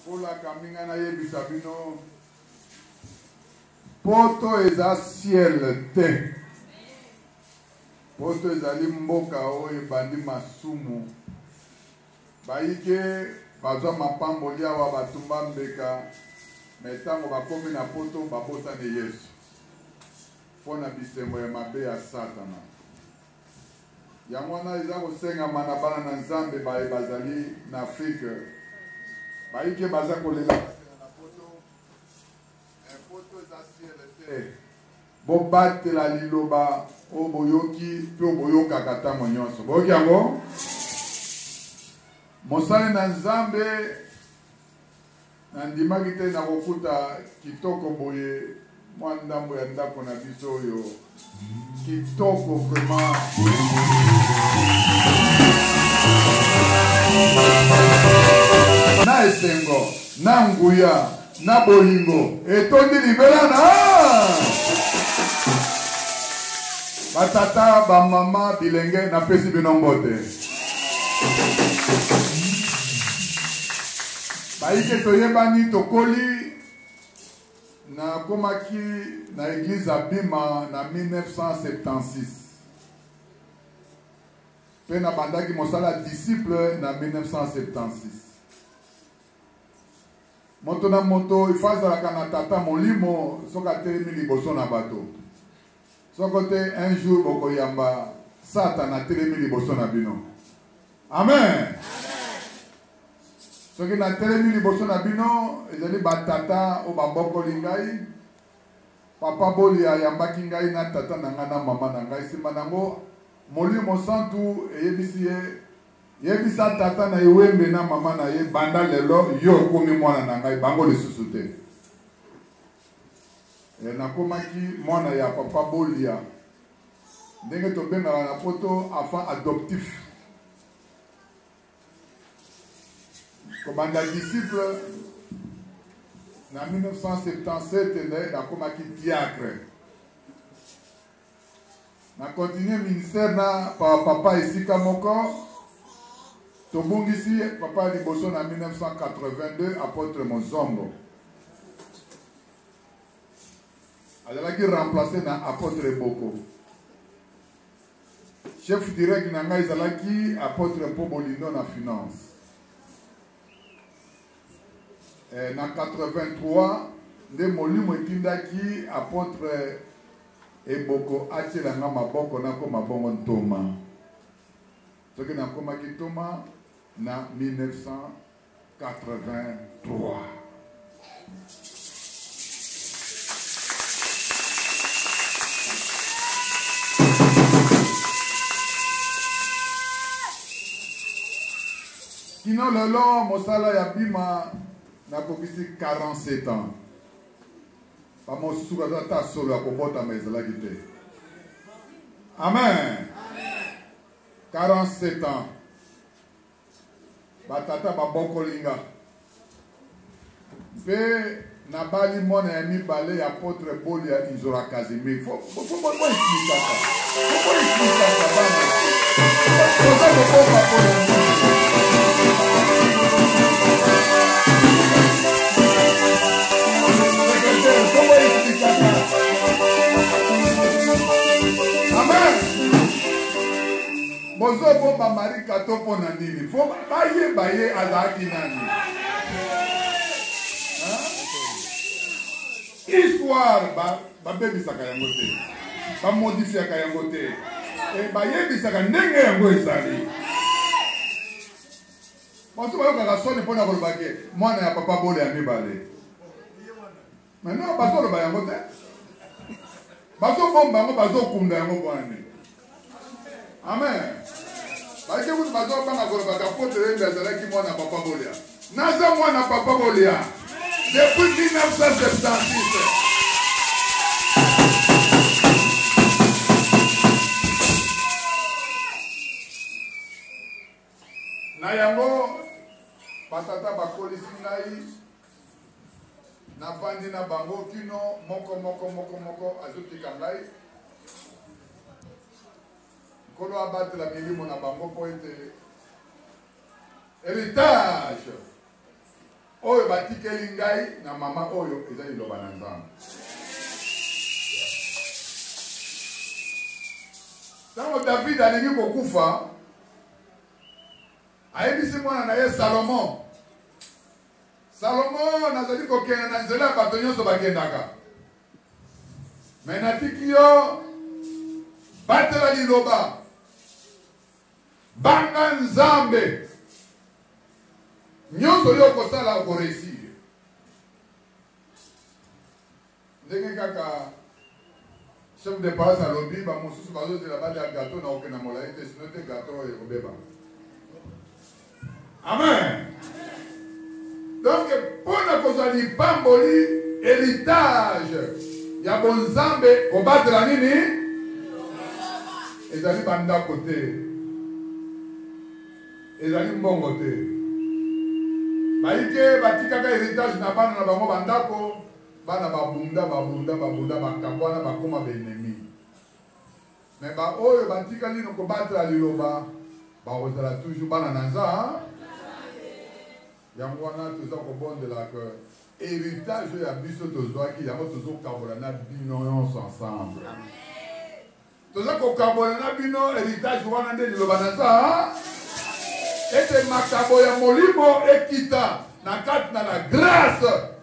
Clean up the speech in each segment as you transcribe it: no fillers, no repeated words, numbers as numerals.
Nkolo akambi ngai nayebisa bino poto eza ciel te. Poto ezali mboka oyo ebandi masumu. Bayike bazwa mapamboli awa batumba mbeka me ntango bakomi na poto babosani Yesu mpo na bisengo ya mabe ya Satana. Yango wana eza kosengama na bana na Nzambe baye bazali na Afrique, bayike baza kolela na poto, eh, poto eza ciel te. Bobatela liloba oyo boyoki mpe oyo boyokaka ntango nyonso. Boyoki yango? Mosali na Nzambe Nandimaki te nakokuta kitoko boye mwa ndambo ya ndako na biso oyo kitoko vraiment. Na esengo, na nguya, na bolingo etondi libela na batata, bamama, bilenge, napesi bino mbote. Bayike toyebani tokoli nakomaki na eglise ya Bima na 1976 mpe nabandaki mosala disciple na 1976. Moto na moto ifo azalaka na tata molimo soki atelemi liboso na bato. Soko te un jour bokoyamba Satana atelemi liboso na bino. Amen. Soki natelemi liboso na bino, ezali batata oyo babokoli ngai. Papa Boli ayambaki ngai na tata na ngai na mama na ngai. Nsima na yango, Molimo Santu eyebisi ye, yebisa tata na Ewembe na mama na ye, banda lelo yo okomi mwana na ngai, bango lisusu te. E, nakomaki mwana ya papa Bolia, ndenge tobengaka na poto enfant adoptif. Kobanda disciple na 1977 nde nakomaki diacre. Na continue ministère na papa esika moko. Tobungisi papa liboso na 1982, apôtre Mozombo. Azalaki remplacer na apôtre Boko. Chef direct na ngai ezalaki apôtre Mpo Bolindo na finance. Eh, na 83 nde molimo etindaki apôtre Eboko atiela nga maboko nakoma bongo ntoma. Soki nakomaki ntoma na 1983. Kino lelo mosala ya bima nakokisi 47 ans. Bamosusu baza ata solo ya kobotama ezalaki te. Amen. 47 ans. Batata babokoli nga. Mpe nabali mwana ya mibale ya apotre Boli ya Inzora Casimir. Fo fo bo explikaka. Fo bo explikaka bana. Toza kobomba mpo na nini? Secrétaire, fo bo explikaka. Amen. Bozo bomba Marie Kato mpo na nini? Fo bayeba ye azalaki nani? Histoire babebisaka yango te, bamodifiaka yango te, e bayebisaka ndenge yango ezali. Bato bayokaka soni mpo na koloba ke mwana ya papa bole ya mibale. Maintenant bazoloba yango te, bazobomba yango, bazokunda yango bwani. Amen. Bayike kutu bazobanga koloba kapote yembe azalaki mwana papa Bolia. Naza mwana papa Bolia depuis 1976. Na yango batata bakolisi ngai Navandi na bango kino moko moko moko moko azotika ngai. Nkolo abatela milimo na bango mpo ete heritage Oyo batikeli ngai na mama oyo eza liloba na Nzambe. Ntango David alingi kokufa, ayebisi mwana na ye Salomon, Salomon, nazali kokende na nzela ya bato nyonso bakendaka, me natiki yo, batela liloba, banga Nzambe, nyonso yo okosala okoreusir. Ndenge kaka chef de paroisse alobi, bamosusu bazozela balia gateau na kokenda molai te, sino te gateau oyo ekobeba. Amen. Donc mpo na kozwa lipamboli heritage ya bonzambe, kobatela nini? Ezali bandako te, ezali mbongo te. Bayike batikaka heritage na bana na bango bandako, bana babunda babunda babunda bakabwana bakoma ba ennemi. Mais ba oyo batikali no kobatela liloba bakozala toujours bana na Nzambe. Yango wana toza kobondela que heritage oyo ya biso tozwaki yango tozokabola na bino nyonso ensemble. Toza kokabola na bino heritage wana nde liloba na Nzambe ete makabo ya molimo ekita na kati na la grâce.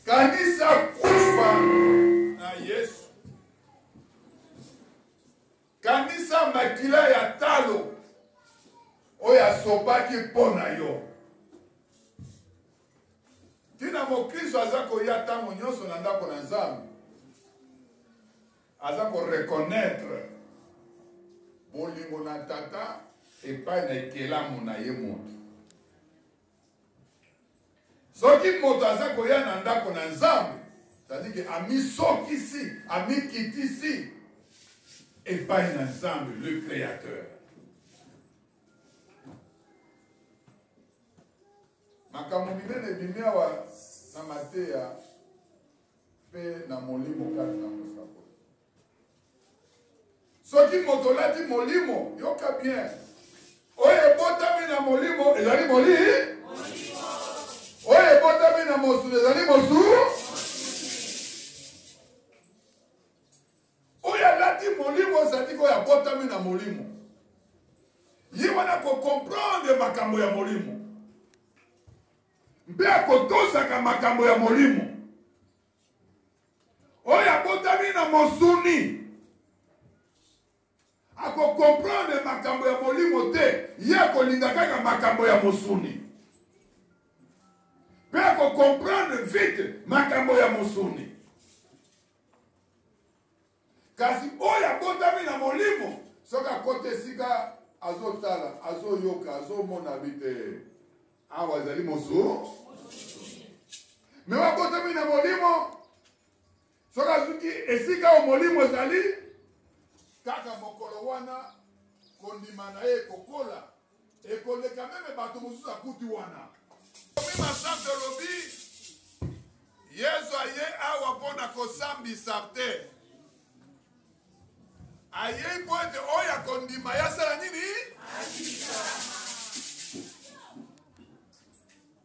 Kanisa kufa na Yesu. Kanisa makila ya talo oyo asopaki mpo na yo. Ntina mokristo aza koya ntango nyonso na ndako na Nzambe, aza koreconnaitre bolingo na Tata epai na ekelamu na ye moto. Soki moto aza koya na ndako na Nzambe, c'est-à-dire que amisokisi, amikitisi epai na Nzambe, le Créateur. Makambo minene ebimi awa na mateya mpe na molimo kati na mosakoli. Soki moto olati molimo, yoka bien. Oyo ebotami na molimo ezali moli. Oyo ebotami na mosuni ezali mosu. Oyo alati molimo ezali oyo abotami na molimo. Ye wana kokomprendre makambo ya molimo mpe akotosaka makambo ya molimo. Oyo abotami na mosuni akokomprendre makambo ya molimo te, ye akolinga kaka makambo ya mosuni mpe akokomprendre vite makambo ya mosuni. Kasi oyo abotami na molimo, soki akota esika azotala, azoyoka, azomona bi te awa ezali mosu me oyo abotami na molimo. Soki esika oyo molimo ezali, kaka mokolo wana kondima na ye ekokola, ekoleka meme bato mosusu akuti wana. Molimo Santu elobi, Yesu aye awa mpo na kosambisa te. Ayei mpo ete oyo akondima ye asala nini?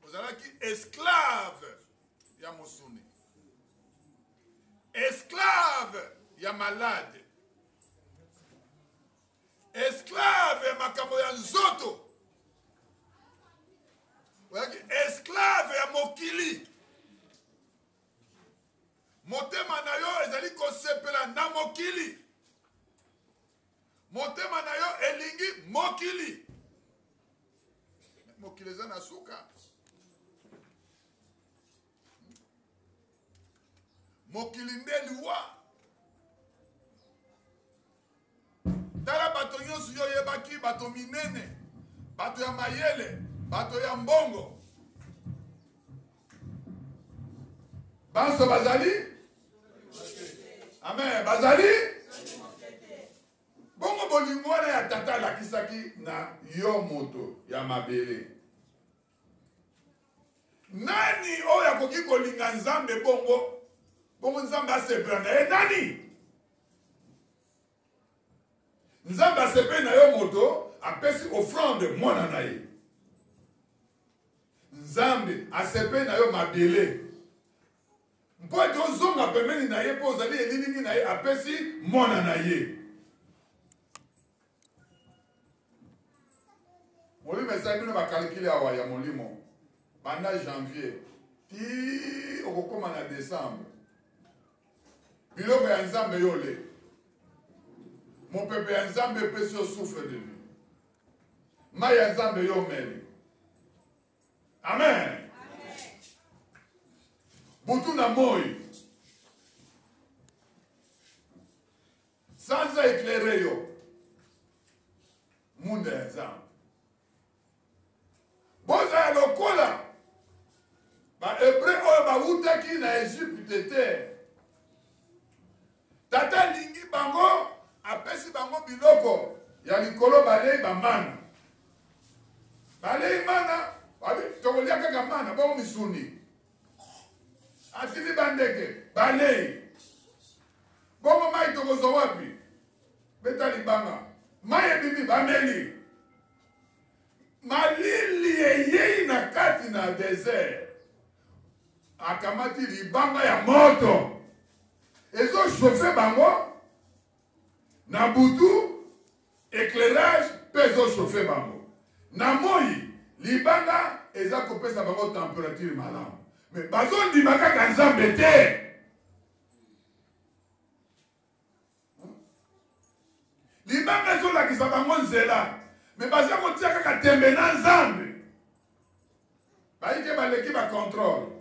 Ozalaki esclave ya mosuni, esclave ya malade, esclave ya makambo ya nzoto, ozalaki esclave ya mokili. Motema na yo ezali kosepela na mokili, motema na yo elingi mokili. Mokili eza na suka. Mokili nde liwa. Tala bato nyonso yo oyebaki, bato minene, bato ya mayele, bato ya mbongo, banso bazali amen, bazali bongo. Bolingo wana ya tata alakisaki na yo moto ya mabele, nani oyo akoki kolinga Nzambe bongo bongo Nzambe asepela na ye? Nani? Nzambe asepeli na yo moto, apesi offrande mwana na ye. Nzambe asepeli na yo mabele mpo ete ozonga pembeni na ye, mpo ozali elilingi na ye, apesi mwana na ye. Molimo esali bino bakalikile awa ya molimo banda janvier ti okokoma na décembre. Biloko ya Nzambe yo ole, mopepe ya Nzambe epesi yo souffle de vie, mai ya Nzambe yo omeli. Amen. Butu na moi, sanza éclaire yo, munda ya Nzambe. Bozala lokola Bahebre oyo bawutaki na Egypte te. Tata alingi bango, apesi bango biloko ya likolo, balei bamana. Balei mana, tokolia kaka mana, bongo misuni. Atindi bandeke, balei. Bongo mai tokozwa wapi? Beta libanga. Mai ebimi, bameli. Malili eyei na kati na desert. Akamati libanga ya moto. Ezo chauffer bango na butu, éclairage pe ezo chauffer bango. Na moi, libanga eza kopesa bango température malamu. Mais bazondima kaka Nzambe te. Libanga ezolakisa bango nzela, me baza kotia kaka tembe na Nzambe. Bayike baleki ba contrôle.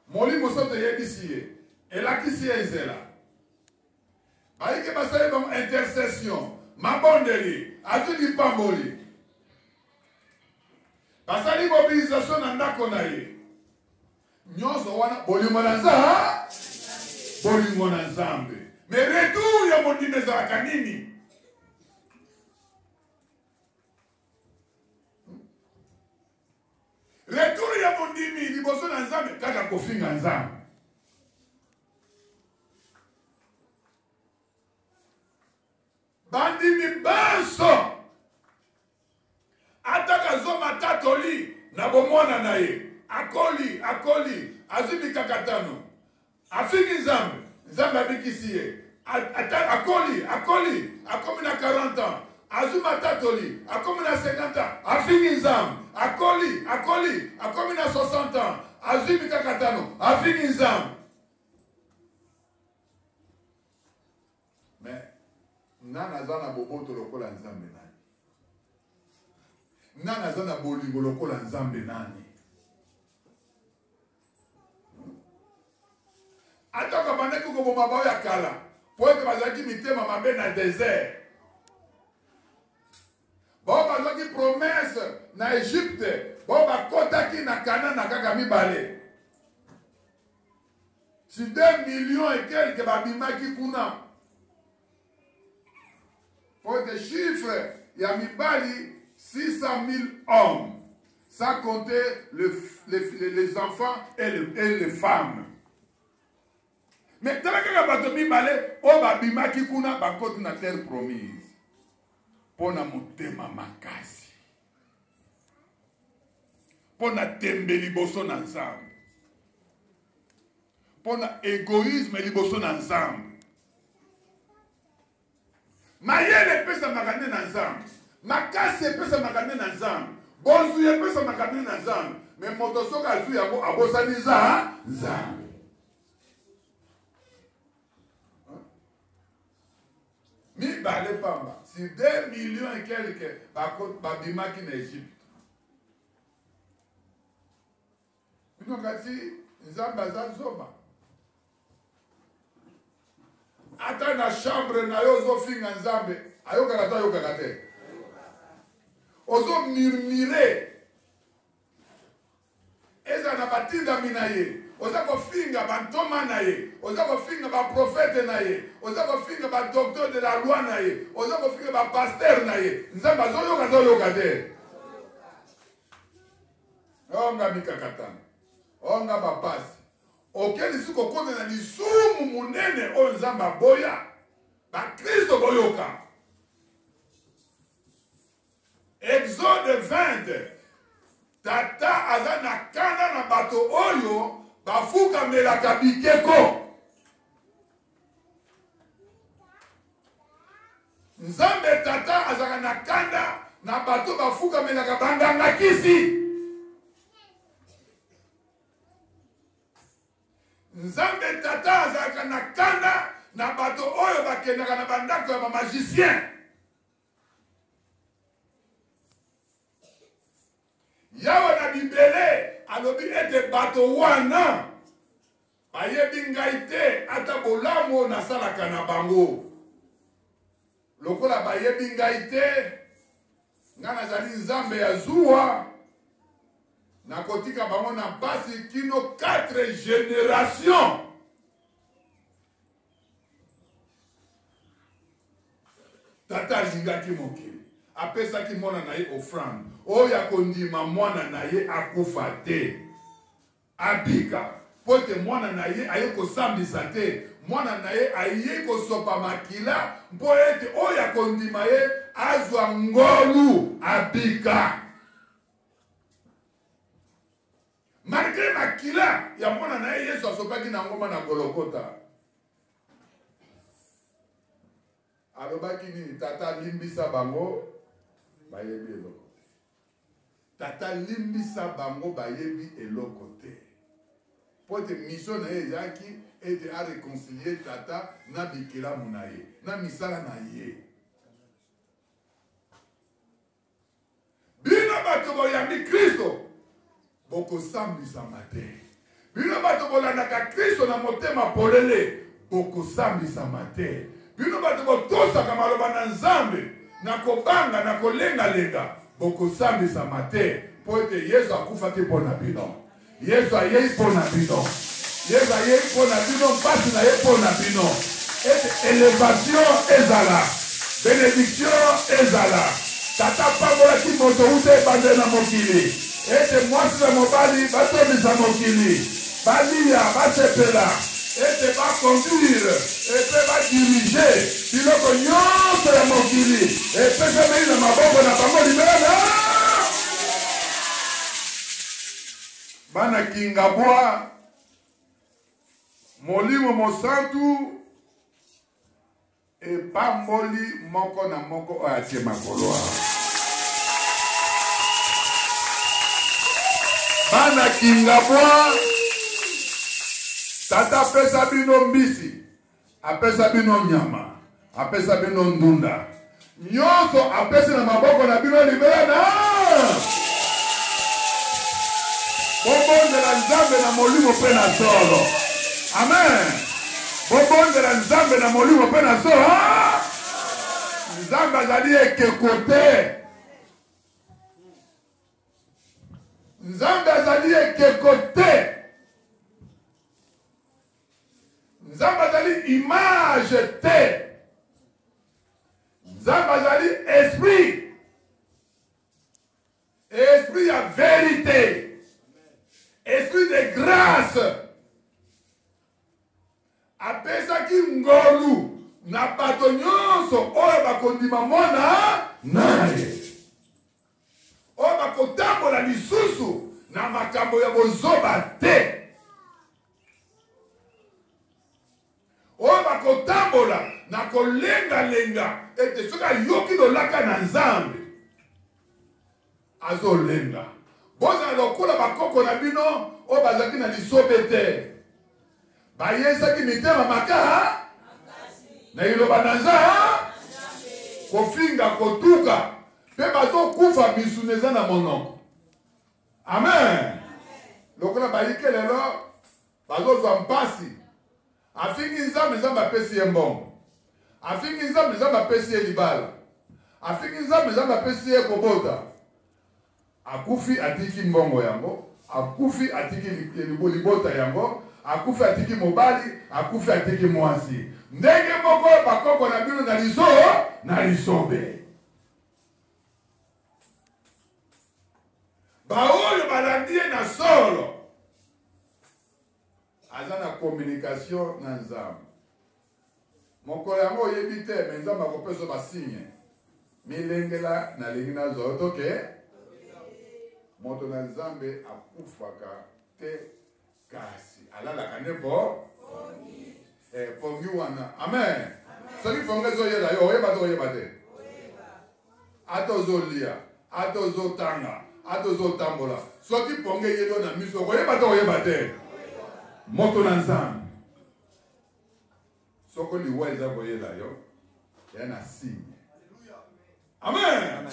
Molimo soto eyebisi ye, elakisi ye nzela. Bayike basali bango intercession, mabondeli, azwi lipamboli. Basali mobilisation na ndako na ye. Nyonso wana bolingo na Nzambe, bolingo na Nzambe. Mais retour ya mondimi ezalaka nini? Retour ya mondimi liboso na Nzambe kaka kofinga Nzambe. Bandimi banso ata kazwa matatoli na bomwana na ye, akoli, akoli, azwi mikakatano, afingi Nzambe, Nzambe abikisi ye, ata akoli, akoli, akomi na 40 ans, azwi matatoli, akomi na 50 ans, afingi Nzambe, akoli, akoli, akomi na 60 ans, azwi mikakatano, afingi Nzambe. Mais nani aza na boboto lokola Nzambe? Nani? Nani aza na bolingo lokola Nzambe? Nani? Atako abandaki koboma baoyo ya kala mpo ete bazalaki mitema mabe na desert, baoyo bazwaki promese na Egypte, baoyo bakotaki na Kanana kaka mibale. Si 2 millions et quelques babimaki kuna. Po ete chiffre ya mibali 600 000 hommes, sans compter le, les, les enfants et, le, et les femmes. Mais tala kaka bato mibale oyo babimaki kuna bakoti na terre promise mpo na motema makasi, mpo na tembe liboso na Nzambe, mpo na egoïsme liboso na Nzambe. Mayele epesamaka nde na Nzambe, makasi epesamaka nde na Nzambe, bozwi epesamaka nde na Nzambe. Me moto soki azwi yango abosani nza Nzambe. Mibale pamba sur 2 millions et quelques babimaki na Egypte. Bino kasi Nzambe aza zoba. Ata na chambre na yo ozofinga Nzambe, ayokaka to ayokaka te? Ozo murmurer ezala na batindami na ye, oza kofinga bantoma na ye, oza kofinga baprofete na ye, oza kofinga badocteur de la loi na ye, oza kofinga bapasteur na ye. Nzambe azoyoka azoyoka te? Oh nga mikakatano, oh nga bapasi, oke lisusu kokota na lisumu monene oyo Nzambe aboya. Bakristo boyoka. Exode 20, tata aza na kanda na bato oyo bafukamelaka bikeko. Nzambe tata azalaka na kanda na bato bafukamelaka banganga kisi. Nzambe tata azalaka na kanda na bato oyo bakendaka na bandako ya bamagicien. Yawe na bibele alobi ete bato wana Bayebi ngai te, ata bolamu oyo nasalaka na bango. Lokola bayebi ngai te, ngai nazali Nzambe ya zuwa, nakotika bango na mpasi kino 4 generation. Tata alingaki mokili, apesaki mwana na ye offrande oyo akondima mwana na ye akufa te. Abika, mpo ete mwana na ye aye kosambisa te, mwana na ye aye kosopa makila mpo ete oyo akondima ye azwa ngolu abika. Malgre makila ya mwana na ye Yesu asopaki na ngomba na Gologota, alobaki nini? Tata, limbisa bango, bayebi eloko te. Tata limbisa bango bayebi eloko te. Mpo ete mission na ye ezalaki ete a reconcilier tata na bikelamu na ye, na misala na ye. Bino bato boyambi Kristo bokosambisama te. Bino bato bolandaka Kristo na motema polele, bokosambisama te. Bino bato botosaka maloba na Nzambe na kobanga na kolengalenga, bokosambisama te, mpo ete Yesu akufaki mpo na bino. Yesu ayei mpo na bino. Yesu ayei mpo na bino, mpasi na ye mpo na bino, ete elevation ezala, benediction ezala. Tata apambolaki moto uta ebandeli na mokili, ete mwasi na mobali batondisa mokili, baliya, basepela, ete ba conduire epe ba diriger biloko nyonso ya mokili epesameli na maboko na bango libela na bana Kingabwa. Molimo Mosantu epamboli moko na moko oyo atie makolo awa. Bana Kingabwa, tata apesa bino mbisi, apesa bino nyama, apesa bino ndunda, nyonso apesi na maboko na bino libela na bobondela Nzambe na molimo mpe na solo. Amen. Bobondela Nzambe na molimo mpe na solo. Ah! Nzambe azali ekeko te. Nzambe azali ekeko te. Nzambe azali image te. Nzambe azali esprit. Esprit ya verite. Esprit de grâce. Apesaki ngolu na bato nyonso oyo bakondima mwana na ye. Oyo bakotambola lisusu na makambo ya bozoba te. Oyo bakotambola na kolengalenga ete soki ayoki lolaka na Nzambe azolenga. Bozala lokola bakoko na bino oyo bazalaki na lisobe te, bayesaki mitema maka na liloba na Nzambe, kofinga, kotuka, mpe bazokufa misuni eza na monoko. Amen. Lokola bayike lelo bazozwa mpasi, afingi Nzambe, Nzambe apesi ye mbongo. Afingi Nzambe, Nzambe apesi ye libala. Afingi Nzambe, Nzambe apesi ye kobota. Akufi atiki mbongo yango, akufi atiki libota yango, akufi atiki mobali, akufi atiki mwasi. Ndenge moko bakoko na bino na liso na lisobe. Baoyo balandi ye na solo, aza na communication na Nzambe. Mokolo yango oyebi te, me Nzambe akopesa basigne. Milengela, nalingi nazwa yo toke. Moto na Nzambe akufaka te, kasi alalaka nde po eh, pongi wana. Amen. Soki pongi ezoyela yo, oyeba te oyeba te. Ata ozolia, ata ozotanga, ata ozotambola, soki pongi eyeli yo na miso, okoyeba te oyeba te. Moto na Nzambe, soko liwa eza koyela yo, ya na signe. Amen.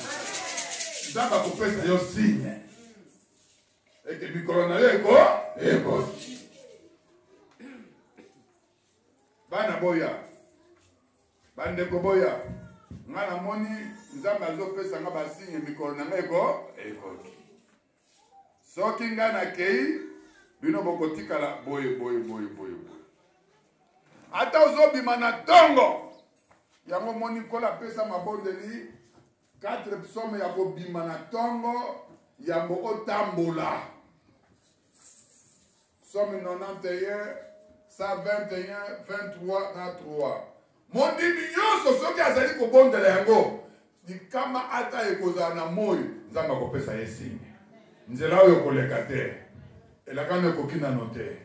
Nzambe akopesa yo signe ete mikolo na yo eko ekoki. Bana boya, bandeko boya, nga namoni Nzambe azopesa nga basigne, mikolo na nga eko ekoki. Soki nga nakei, bino bokotikala boye boye boye boye boye. Ata ozobima na ntongo yango, omoni Nkolo apesa mabondeli 4 psaume ya kobima na ntongo yambo otambola. Psaume 91, 121, 23 na 3. Mondimi nyonso soki azali kobondela yango, likama ata ekozala na moi, Nzambe akopesa ye signe. Nzela oyo koleka te, elakano ekoki nano te.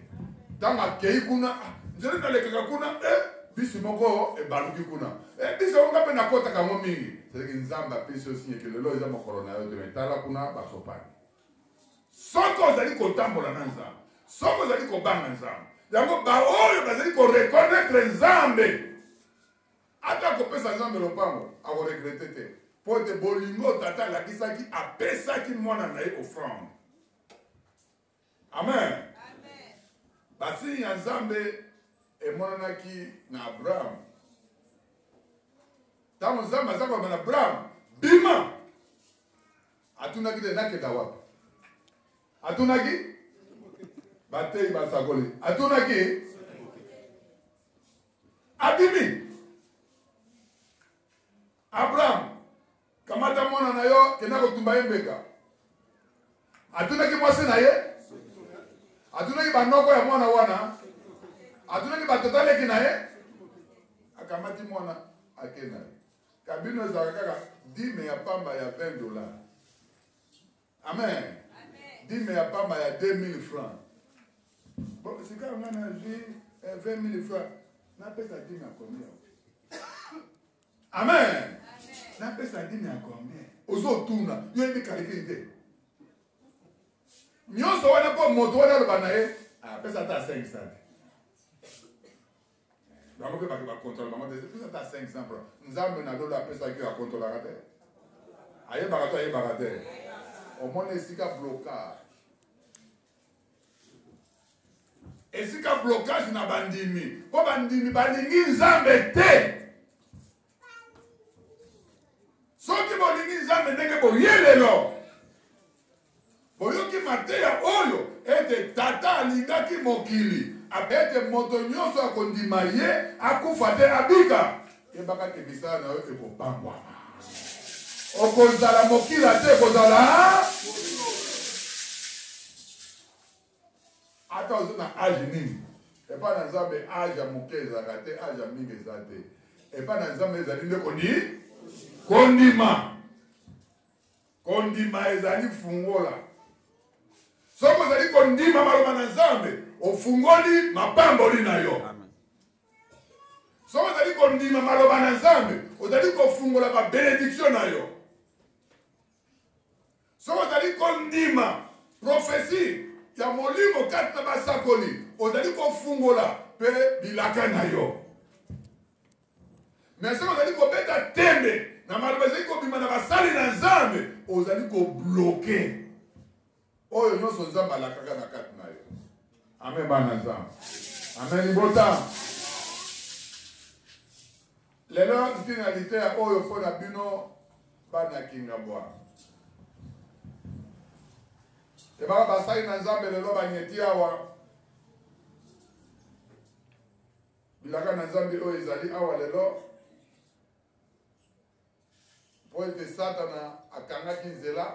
Ntango akei kuna, ah, nzela nalekaka kuna, eh, bisi moko ebaluki kuna, eh, bisi yango nga mpe nakotaka yango mingi. Soki Nzambe apesi yo signe ke lelo eza mokolo na yo te, me tala kuna basopani. Soki ozali kotambola na Nzambe, soki ozali kobanga Nzambe, yango baoyo bazali koreconnaitre Nzambe, ata akopesa Nzambe lopango, akoregrete te, mpo ete bolingo tata alakisaki, apesaki mwana na ye offrande. Amen. Amen. Basigne ya Nzambe emonanaki na Abraham. Ntango Nzambe aza koloba na Abraham, bima, atunaki te nakenda wapi, atunaki bateyi basakoli, atunaki abimi. Abraham, kamata mwana na yo, kenda kotumba ye mbeka. Atunaki mwasi na ye, atunaki banoko ya mwana wana, atunaki batata leki na ye, akamati mwana ake na ye. Kabino ezalaka kaka dime ya pamba ya 20 dollars. Amen. Dime ya pamba ya 2000 francs. Bon, sika nga nazwi 20 000 francs, napesa dime ya combien? Amen. Napesa dime ya combien? Ozotuna, yo yebi calcul te. Nyonso wana mpo moto wana aloba na ye, apesa ata 500. Bango mpe bato bakontrola bango te, pesa ata 500 francs. Nzambe na lolo apesaki yo, akontrolaka te. Ayebaka to ayebaka te. Omoni esika blocage. Esika blocage na bandimi, mpo bandimi balingi Nzambe te. Soki bolingi Nzambe ndenge boye lelo, boyoki mateya oyo ete Tata alingaki mokili, Ete moto nyonso akondima ye akufa te, abika. Yebaka te misala na yo ekopambwama. Okozala mokila te, okozala ata oza na age nini. Epai na Nzambe age ya moke ezalaka te, age ya mingi eza te. Epai na Nzambe ezali nde kondi kondima. Kondima ezali fungola. Soki ozali kondima maloba na Nzambe, ofungoli mapamboli na yo. Soki ozali kondima maloba na Nzambe, ozali kofungola ba benediction na yo. Soki ozali kondima prophetie ya molimo kati na basakoli, ozali kofungola mpe bilaka na yo. Mais soki ozali kobeta tembe na maloba ezali kobima na basali na Nzambe, ozali kobloke oyo nyonso Nzambe alakaka na kati na yo. Amen bana Nzambe. Amen libota. Lelo ntina liteya oyo mpo na bino bana Kingabwa. Ebaka basali na Nzambe lelo banyeti awa. Bilaka na Nzambe oyo ezali awa lelo, mpo ete Satana akangaki nzela,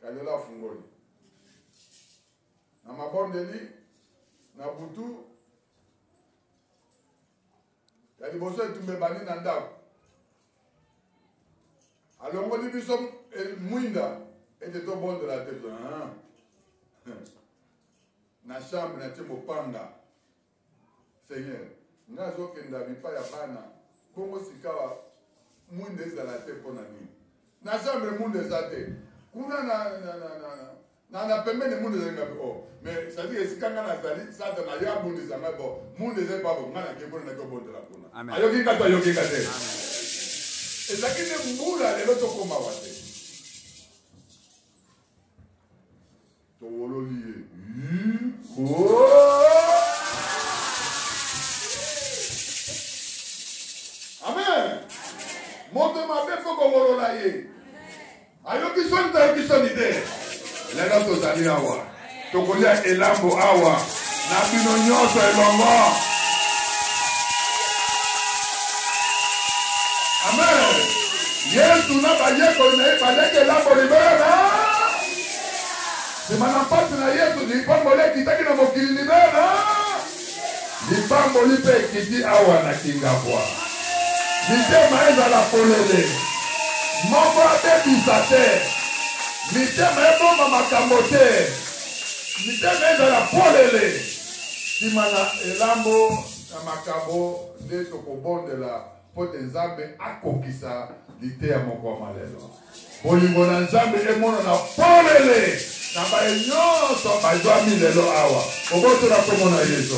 ka lelo afungoli. Na mabondeli, na butu ya liboso etumba ebandi na ndako, alongoli biso eh, mwinda ete tobondela te. Ah. Na chambre natie mopanga. Seigneur, nga azokenda bipai ya bana bongo sikawa mwinda ezala te mpo na nini? Na chambre mwinda eza te, kuna na, na, na, na, na, na pembeni mwinda ezali ngapi? Oh, mais c'est-à-dire esika nga nazali Satana ye abundisa ngai, bo mwinda ezali pabo, nga nake kuna nake obondela kuna. Ayoki nga to ayoki nga te? Ezalaki nde mbula, lelo tokoma wa te. Towololi ye. Amen. Moto mabe fo kowolola ye. Ayoki soni te, ayoki soni te. Lelo tozali awa, tokolia elambo awa na bino nyonso elongo. Amen. Yesu na bayekoli na ye baliaki elambo libela. Nsima na mpasi na Yesu, lipamboli ekitaki na mokili libela. Lipamboli mpe ekiti awa na Kingabwa. Mitema ezala polele, moko abebisa te. Mitema ebomba makambo te. Mitema ezala polele. Nsima na elambo na makabo nde tokobondela mpo te Nzambe akokisa liteya moko ya malelo. Bolingo na Nzambe emonana polele na baye nyonso bazwami lelo awa. Obotola nkombo na Yesu.